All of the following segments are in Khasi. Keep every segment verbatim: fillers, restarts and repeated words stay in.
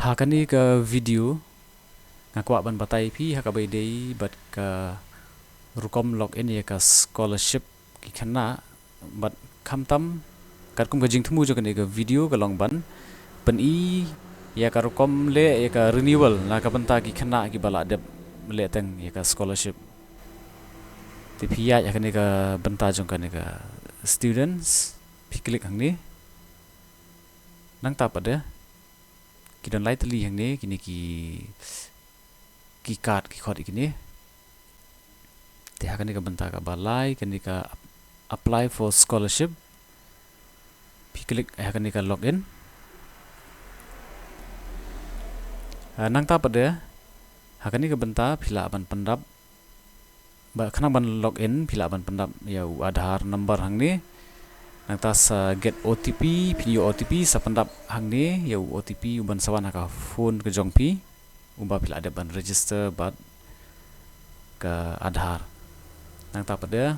Ha kane ka video nga kwah ban batai phi ha kaba ïadei bad ka rukom login ïa ka scholarship ki khynnah, bad khamtam katkum ka jingthmu jong kane ka video ka long ban pyni ïa ka rukom leh ïa ka renewal na ka bynta ki khynnah kiba la dep leh teng ïa ka scholarship. Te phi ïaid ha kane ka bynta jong kane ka students, phi click hangne. Nangta pat de ki don lai tylli hangne, kine ki, ki card ki khot ïa kine. Te ha kane ka bynta kaba lai, kane ka ap-, apply for scholarship. Phi click ha kane ka login. Ah, nangta pat de ha kane ka bynta phi lah ban pyndap, ba khnang ban login phi lah ban pyndap ïa u Aadhaar number hangne. Nangta sa get O T P, phin ïoh O T P, sa pyndap hangne ïa u O T P uban sa wan ha ka phone ka jong phi, uba phi lah dep ban register bad ka Aadhaar. Nangta pat de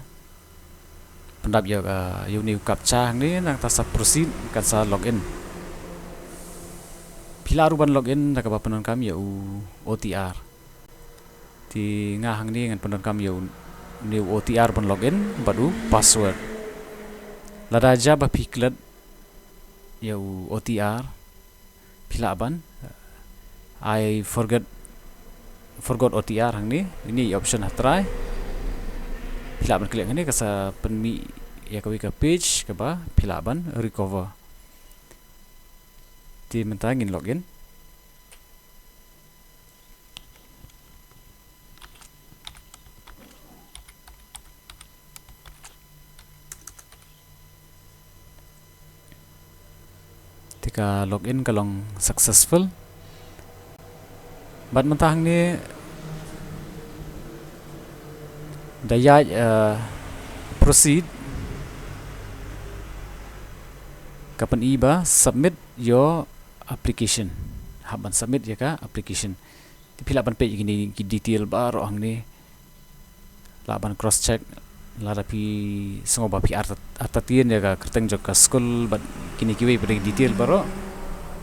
pyndap ïa ka, ïa une u captcha hangne, nangta sa proceed, kan sa login. Phi lah ruh ban login da kaba pyndonkam ïa u O T R. Te nga hangne ngan pyndonkam ïa une u O T R ban login bad u password. Lada jia ba phi klet ïa u O T R, phi lah ban, I forget, forgot O T R hangne, ine i option ha trai. Phi lah ban click hangne, ka sa pynmih ïa kawei ka page kaba phi lah ban recover. Te mynta ngin login. Te ka login ka long successful. Bad mynta hangne da ïaid, eh, proceed, ka pyni ba submit your application. Hap ban submit ïa ka application. Te phi lah ban peit ïa kine ki detail baroh hangne. Lah ban cross check lada phi sngew ba phi artat-, artatien ïa ka kyrteng jong ka skul bad kine kiwei pat de ki detail baroh.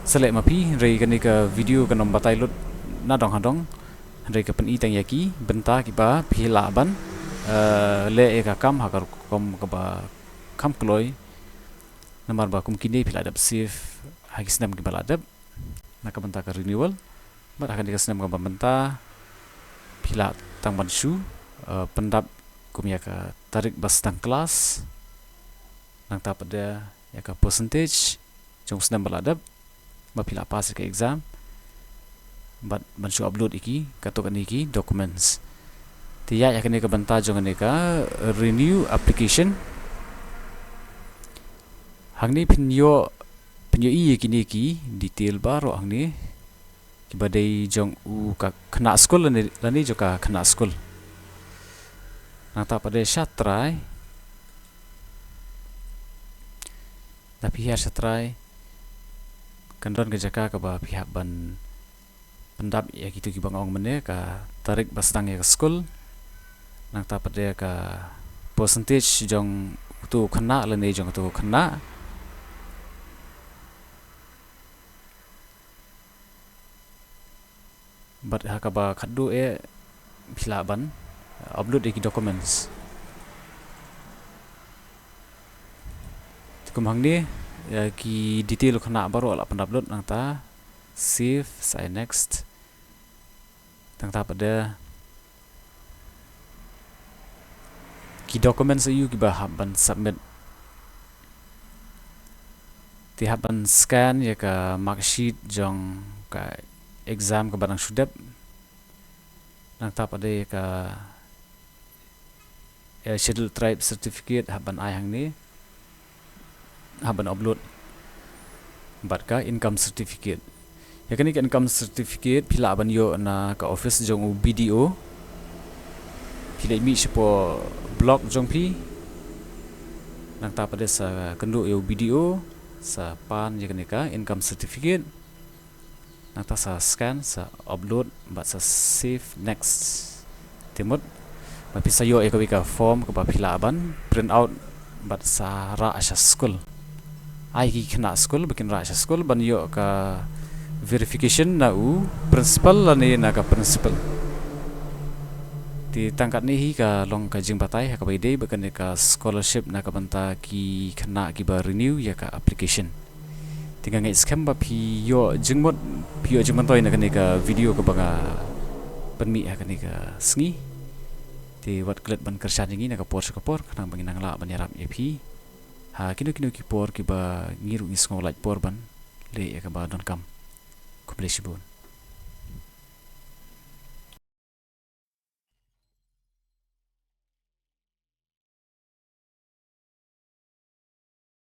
Sa leh ma phi, hynrei kane ka video kan ym batai lut nadong hadong. Hynrei ka pyni tang ïa ki bynta kiba phi lah ban, eh, leh ïa ka kam ha ka rukom kaba kham kloi. Namar ba kum kine phi lah dep save ha ki snem kiba lah dep na ka bynta ka renewal. Bad ha kane ka snem kaba mynta phi lah tang ban shu, eh, pyndap kum ïa ka tarik ba sdang klas. Nangta pat de ïa ka percentage jong u snem ba lah dep ba phi lah pass ïa ka exam. Bad ban shu upload ïa ki, katto katne ki documents. Te ïa, ïa kane ka bynta jong kane ka renew application. Hangne phin ïoh, phin ïohi ïa kine ki detail baroh hangne kiba dei jong u ka khynnah skul lane, lane jong ka khynnah skul. Nangta pat de sha trai, da phi hiar sha trai, kan don ka jaka kaba phi hap ban pyndap ïa kito kiba nga ong mynne, ka tarik ba sdang ïa ka skul. Nangta pat de ka percentage jong uto u khynnah lane jong uto u khynnah. Bad ha kaba khatduh eh phi lah ban upload ïa ki documents. Te kum hangne, ïa ki detail u khynnah baroh lah pyndap lut, nangta save, sa ai next. Nangta pat de ki documents aiu kiba hap ban submit. Te hap ban scan ïa ka mark sheet jong ka exam kaba dang shu dep. Nangta pat de ïa ka, eh, Scheduled Tribe certificate hap ban ai hangne. Hap ban upload. Bad ka income certificate. Ïa kane ka income certificate phi lah ban ïoh na ka office jong u B D O. Phi leit mih shapoh block jong phi. Nangta pat de sa kynduh ïa u B D O, sa pan ïa kane ka income certificate. Nangta sa scan, sa upload bad sa save next. Te mut ba phi sa ïoh ïa kawei ka form kaba phi lah ban print out bad sa rah sha skul. Ai ki khynnah skul ba kin rah sha skul ban ïoh ka verification na u principal lane na ka principal. Te tang katne hi ka long ka jingbatai ha kaba ïadei bad kane ka scholarship na ka bynta ki khynnah kiba renew ïa ka application. Te nga ngeit skhem ba phi ïoh jingmut, phi ïoh jingmyntoi na kane ka video kaba nga pynmih ha kane ka sngi. Te wat klet ban kyrshan ïa ngi na ka por sha ka por khnang ba ngin nang lah ban ïarap ïa phi ha kino kino ki por kiba ngi ruh ngi sngew lait por ban leh ïa kaba donkam. Khublei shibun.